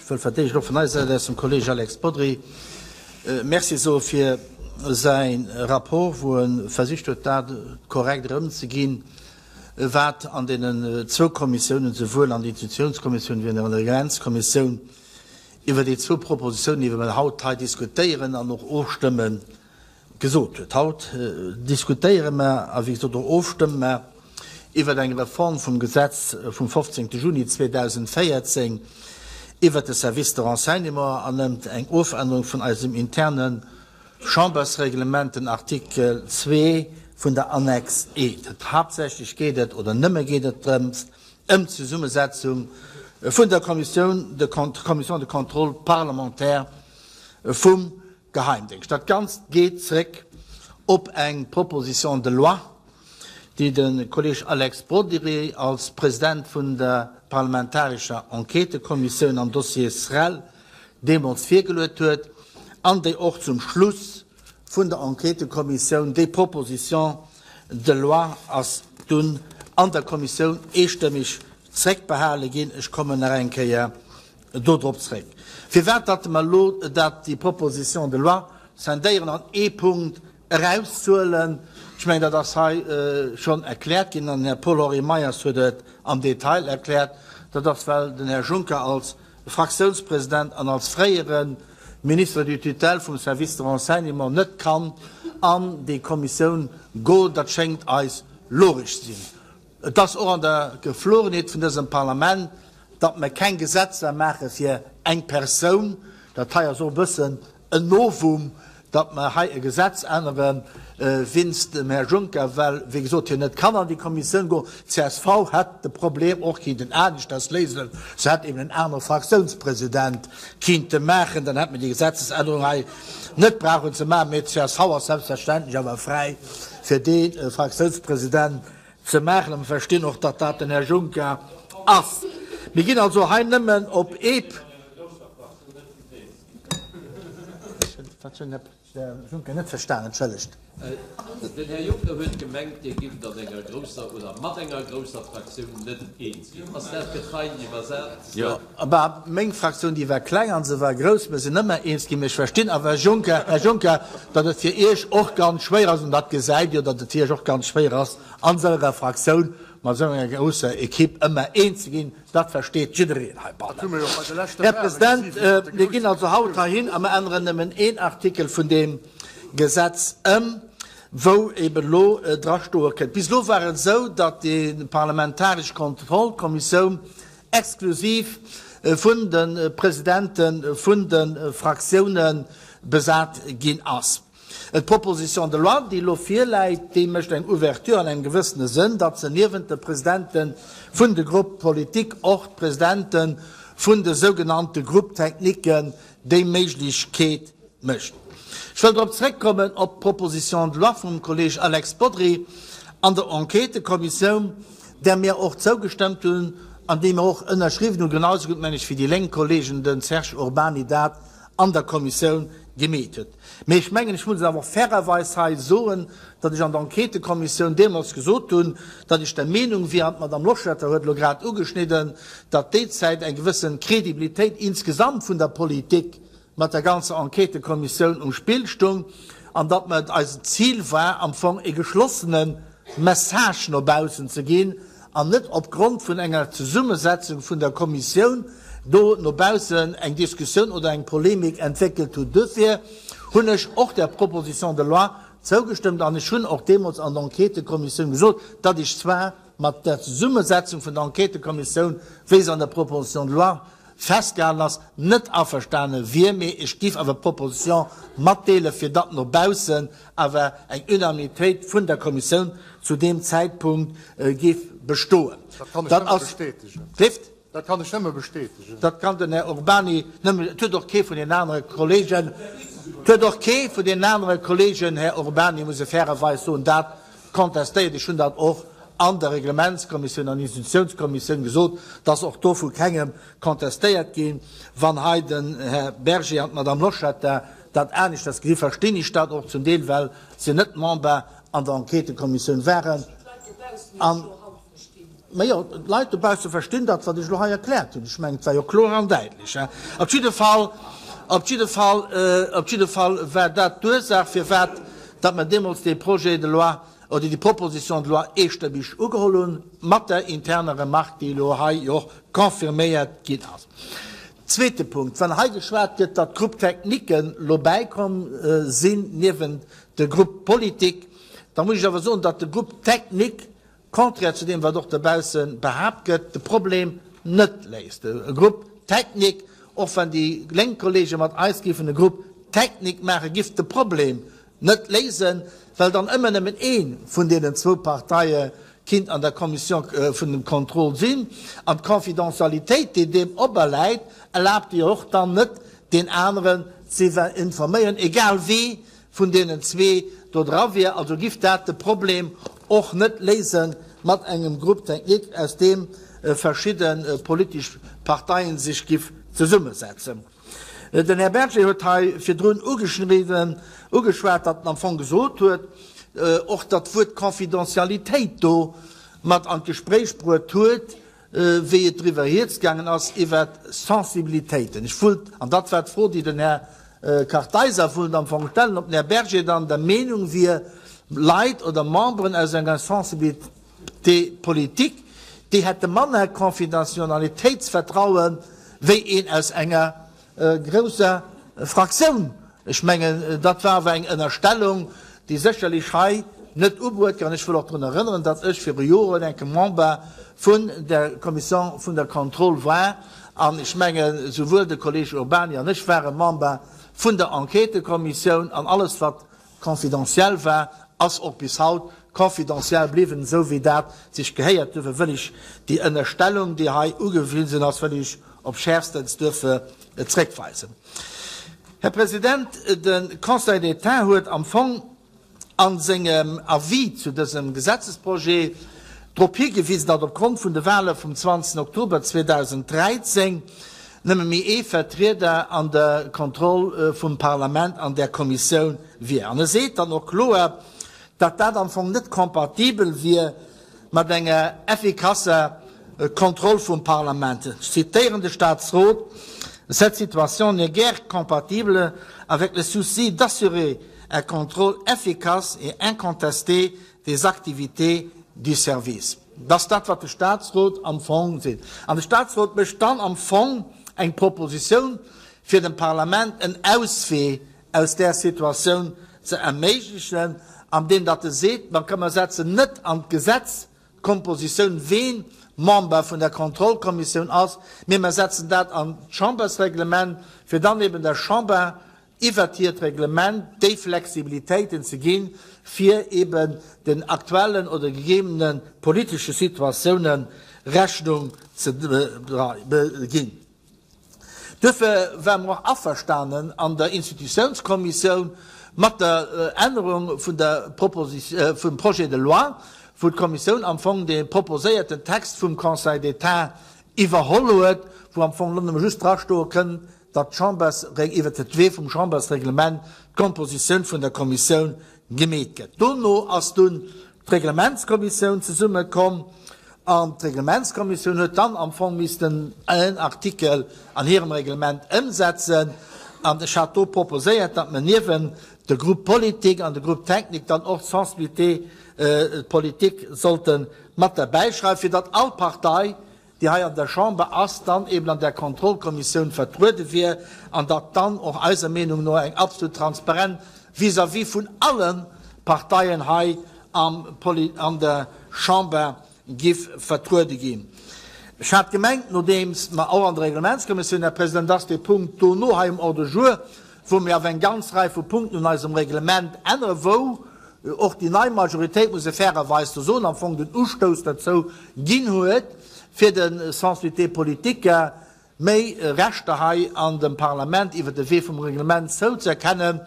wëll fir d'éischt och vun eiser Säit aus dem Kolleeg Alex Bodry Merci soe fir säi Rapport, wou e versicht huet, dat korrekt erëmzeginn, wat an deenen zwou Kommissiounen, souwuel an der Institutionskommissioun wéi an der Reglementskommissioun, iwwer déi zwou Propositionen, iwwer mer haut hei diskutéieren an och ofstëmmen, gesot huet. Haut diskutéiere mer a wéi gesot och ofstëmme mer iwwer eng Reform vum Gesetz vum 15. Juni 2014 iwwert de Service de renseignement an ëmt eng Ofännerung vun eisem interne Chambersreglement, den Artikel 2 vun der Annex I. Haaptsächlech geet et, oder nëmme geet et drëms, ëm d'Zesummesetzung vun der Commission de Commission de contrôle parlementaire vum Geheimdéngscht. Dat Ganzt geet zréck op eng Proposition de loi, déi de Kolleg Alex Bodry als President vun der parlamentarescher Enquêtëkommissioun am Dossier SREL deemools virgeluet huet an déi och zum Schluss vun der Enquêtëkommissioun, déi Proposition de loi ass dunn an der Kommissioun eestëmmeg zréckbehale ginn. Ech kommen nach eng Kéier dodrop zréck, firwat datt mer elo dat déi Proposition de loi scindéieren an ee Punkt erauszuelen. Ech mengen, dat ass hei schonn erkläert ginn an den Här Paul-Henri Meyers huet et am Detail erkläert. Dat ass, well den Här Juncker als Fraktiounspresident an als fréiere Ministre du tutelle vum Service de renseignement net kann an déi Kommissioun goen. Dat schéngt eis logesch ze sinn. Et ass och an der Geflogenheet vun dësem Parlament, datt mer keng Gesetzer maache fir eng Persoun. Dat hei ass och e bëssen en Novum, datt mer hei e Gesetz ännere winst dem Här Juncker, well, wéi gesot, hien net kann an déi Kommissioun goen. D'CSV hätt de Problem och kinnten aneschters léisen, se hätt eben en anere Fraktiounspresident kinnte maachen, dann hätt mer déi Gesetzesännerung hei net brauchen ze maachen. Mee d'CSV ass selbstverständlech awer fräi, fir dee Fraktiounspresident ze maachen, a mer verstinn och, datt dat den Här Juncker ass. Mir ginn also hei nëmmen op ee. Wat hunn Här Juncker net verstanen, entschëllegt. Den Här Juncker huet gemengt, Dir gifft an enger grousser oder mat enger grousser Fraktioun net eens ginn. Ass dat getrei iwwersat? Jo, bah, meng Fraktioun, déi war kleng a se war grouss. Mir sinn ëmmer eens ginn. Mee ech verstinn awer, Här Juncker, Här Juncker, datt et fir Iech och ganz schwéier ass, an dat gesäit Dir, datt et fir Iech och ganz schwéier ass, an esou enger Fraktioun mat esou enger grousser Equipe ëmmer eens ze ginn. Dat versteet jiddereen heibannen. Här President, mir ginn also haut heihin a mir änneren nëmmen een Artikel vun deem Gesetz ëm, wou eben elo drastoe kënnt. Bis elo war et esou, datt déi parlamentaresch Kontrollkommissioun exklusiv vun de Presidente vun de Fraktioune besat ginn ass. D'Proposition de loi, déi elo virläit, déi mécht eng Ouverture an engem gewëssene Sënn, datt se niewent de Presidente vun de Groupes politiques och d'Presidente vun de sougenannte Groupes techniques déi Méiglechkeet mécht. Ech wëll drop zréckkommen op d'Proposition de loi vum Kolleeg Alex Bodry an der Enquêtëkommissioun, där mir och zougestëmmt hunn an déi mir och ënnerschriwwen hunn, genau esou gutt, mengen ech, wéi déi lénk Kollegen, de Serge Urbany, dat an der Kommissioun gemeet huet. Mee ech mengen, ech muss et awer och fairerweis hei soen, datt ech an der Enquêtëkommissioun deemools gesot hunn, datt ech der Meenung wier, an d'Madame Loschetter huet elo grad ugeschnidden, datt déi Zäit eng gewëssen Crédibilitéit insgesamt vun der Politik mat der ganzer Enquêtëkommissioun um Spill stung an datt mer et eist Zil war, am Fong e geschlossene Message no baussen ze ginn an net opgrond vun enger Zesummesetzung vun der Kommissioun do no baussen eng Diskussioun oder eng Polemik entwéckelt hunn. Duerfir hunn ech och der Proposition de loi zougestëmmt an ech hunn och deemools an der Enquêtëkommissioun gesot, datt ech zwar mat der Zesummesetzung vun der Enquêtëkommissioun, wéi se an der Proposition de loi festgehalen ass, net averstane wier, mee ech giff awer d'Proposition matdeelen, fir datt no baussen awer eng Unanimitéit vun der Kommissioun zu deem Zäitpunkt giff bestoen. Dat kann ech nëmme bestätegen. Léift? Dat kann ech nëmme bestätegen. Dat kann den Här Urbany nëmme, et huet och kee vun den anere Kollegen, et huet och kee vun den anere Kollegen, Här Urbany, muss ech fairerweis soen, dat contestéiert. Ech hunn dat och an der Reglementskommissioun an Institutionskommissioun gesot, dass och do vu kengem contestéiert ginn. Wann hei den Här Berger an d'Madame Loschetter dat aneschters gesinn, verstinn ech dat och zum Deel, well se net Member an der Enquêtëkommissioun waren. Majo, d'Leit dobausse verstinn dat, wat ech elo hei erkläert hunn. Ech mengen, et war jo kloer an däitlech. Op jidde Fall, op jidde Fall, op jidde Fall war dat d'Ursaach, firwat datt mer deemools dee Projet de loi oder déi Proposition de loi eestëmmeg ugeholl hunn, mat der interner Remarque, déi elo hei jo och confirméiert ginn ass. Zweete Punkt, Wann hei geschwat gëtt, datt d'Groupe-techniquen elo bäikomm sinn niewent de Groupe politique, da muss ech awer soen, datt de Groupe technique, contraire zu deem wat och dobausse behaapt gëtt, de Problem net léist. E Groupe technique, och wann déi lénk Kollege mat eis géifen e Groupe technique maachen, giff de Problem net léisen, well dann ëmmer nëmmen ee vun deenen zwou Parteie kinnt an der Commission vun dem Contrôle sinn. An d'Confidentialitéit, déi deem operläit, erlaabt jo och dann net, deen aneren ze informéieren, egal wee vun deenen zwee do dra wier. Also giff dat de Problem och net léise mat engem Groupe technique, aus deem verschidde politesch Parteien sech giff zesummesetzen. Den Här Berger huet hei virdrun ugeschriwwen, ugeschwat, datt en am Fong gesot huet, och datt d'Wuert Confidentialitéit do mat an d'Gespréich bruet huet, wéi et driwwer rieds gaangen ass iwwert Sensibilitéiten. Ech wullt, an dat war d'Fro, déi den Här Kartheiser wullt am Fong stellen, ob den Här Berger dann der Meenung wier, Leit oder Memberen aus enger Sensibilité politique, déi hätte manner Confidentialitéitsvertraue wéi een aus enger grousser Fraktioun. Ech mengen, dat war awer eng Ënnerstellung, déi sécherlech hei net ubruet gëtt. An ech wëll och drun erënneren, datt ech viru Joren enke Member vun der Commission vun der Contrôle war. An ech mengen, souwuel de Kolleg Urbany an ech ware Member vun der Enquêtëkommissioun. An alles, wat confidentiel war, ass och bis haut confidentiel bliwwen, esou wéi dat sech gehéiert. Duerfir wëll ech déi Ënnerstellung, déi hei ugewisen ass, wëll ech op schäerfstens duerfir zréckweisen. Här President, de Conseil d'État huet am Fong a sengem Avis zu dësem Gesetzesprojet drop higewisen, datt opgrond vun de Wahle vum 20 Oktober 2013 nëmme méi ee Vertrieder an der Kontroll vum Parlament an där Kommissioun wier. An e seet dann och kloer, datt dat am Fong net kompatibel wier mat enger effikasser Kontroll vum Parlament. Ech zitéieren de Staatsrot, Cette situation n'est guère compatible avec le souci d'assurer un contrôle efficace et incontesté des activités du service. Dat ass dat, wat de Statsrot am Fong seet. An de Statsrot mécht dann am Fong eng Propositioun, fir dem Parlament en Auswee aus där Situatioun ze erméiglechen, andeem datt e seet, Ma komm, mer setzen net an d'Gesetz d'Kompositioun, ween Member vun der Kontrollkommissioun ass, mee mer setzen dat an d'Chambersreglement, fir dann eben der Chamber iwwert hiert Reglement déi Flexibilitéiten ze ginn, fir eben den aktuellen oder gegebene politesche Situatioune Rechnung ze ginn. Duerfir ware mer och averstanen an der Institutiounskommissioun mat der Ännerung vun der vum Projet de loi, wou d'Kommissioun am Fong dee proposéierten Text vum Conseil d'État iwwerholl huet, wou am Fong elo nëmme just drastoe kënn, datt d'Chambers, iwwert de Wee vum Chambersreglement d'Kompositioun vun der Kommissioun gemeet gëtt. Dono ass dunn d'Reglementskommissioun zesummekomm an d'Reglementskommissioun huet dann am Fong missten en Artikel an hirem Reglement ëmsetzen. An ech hat do proposéiert, datt mer niewent de Groupe politique an de Groupe technique dann och d'Sensibilité politique sollte mat derbäischreiwen, fir datt all Partei, déi hei an der Chamber ass, dann eben an där Kontrollkommissioun vertruede wier an datt dann och eiser Meenung no eng absolut Transparenz vis-à-vis vun alle Parteien hei an der Chamber giff vertruede ginn. Ech hat gemengt, nodeems mer och an der Reglementskommissioun, Här President, ass dee Punkt dono hei um Ordre du jour, wou mir awer eng ganz Rei vu Punkten un eisem Reglement änneren, wou och déi nei Majoritéit, muss ee fairerweis do soen, am Fong den Ustouss derzou ginn huet, fir de Sensibilités politiques méi Rechter hei an dem Parlament iwwert de Wee vum Reglement zouzeerkennen,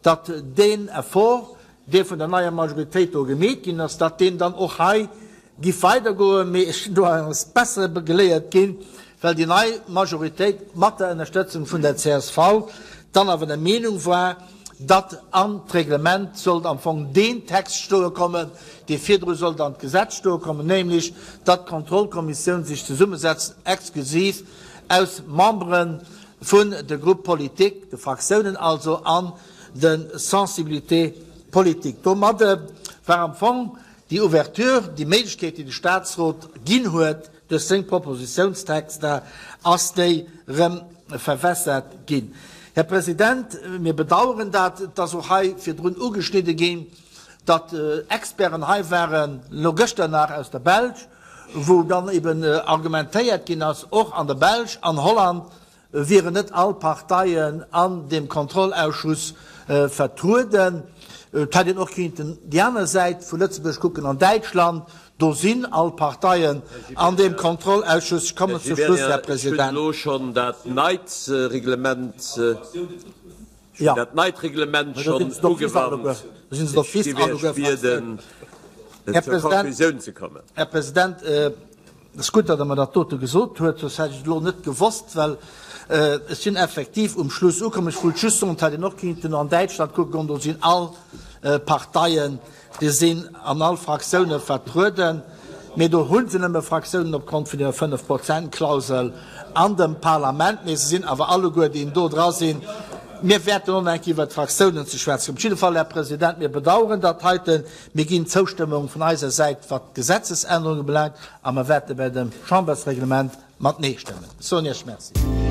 datt deen Effort, dee vun der neier Majoritéit do gemeet ginn ass, datt deen dann och hei giff weidergoen. Mee ech sinn do eines Bessere geléiert ginn, well déi nei Majoritéit mat der Ënnerstëtzung vun der csv dann awer der Meenung war, datt an d'Reglement sollt am Fong deen Text stoe kommen, dee virdru sollt an d'Gesetz stoe kommen, nämlech datt d'Kontrollkommissioun sech zesummesetzt exklusiv aus Membere vun de Groupes politiques, de Fraktiounen also, an de Sensibilités politiques. Domadde war am Fong déi Ouverture, déi Méiglechkeet, déi de Statsrot ginn huet duerch seng Propositiounstexter, ass déi erëm verwässert ginn. Här President, mir bedauern dat. Et ass och hei virdrun ugeschnidde ginn, datt Experten hei waren, elo gëschter nach aus der Belsch, wou dann eben argumentéiert ginn ass, och an der Belsch, an Holland wieren net all Parteien an deem Kontrollausschuss vertrueden. Et hätt een och kinnten déi aner Säit vu Lëtzebuerg kucken, an Däitschland, do sinn all Parteien an deem Kontrollausschuss. Ech kommen zum Schluss, Här President. Ech hunn elo schonn dat neit Reglement, ech hunn dat neit Reglement schonn ugewannt. Ech géif Iech bieden, zur Konklusioun ze kommen. Här President, Et ass gutt, datt Der mer dat dote gesot huet, soss hätt ech et elo net gewosst, well ech sinn effektiv um Schluss ukomm. Ech wollt just soen, et hätt een och kinnten an Däitschland kucke goen, do sinn all Parteien, déi sinn an all Fraktioune vertrueden, mee do hu se nëmme Fraktiounen opgrond vun der Fënnef-Prozent-Klausel an dem Parlament, mee se sinn awer alleguer, déi do dra sinn. Mir wäerten och nach eng Kéier iwwert d'Fraktiounen ze schwätzen kommen. Op jidde Fall, Här President, mir bedauern dat heiten. Mir ginn d'Zoustëmmung vun eiser Säit, wat d'Gesetzesännerung ubelaangt, a mer wäerte bei dem Chambersreglement mat Nee stëmmen. Ech soen Iech Merci.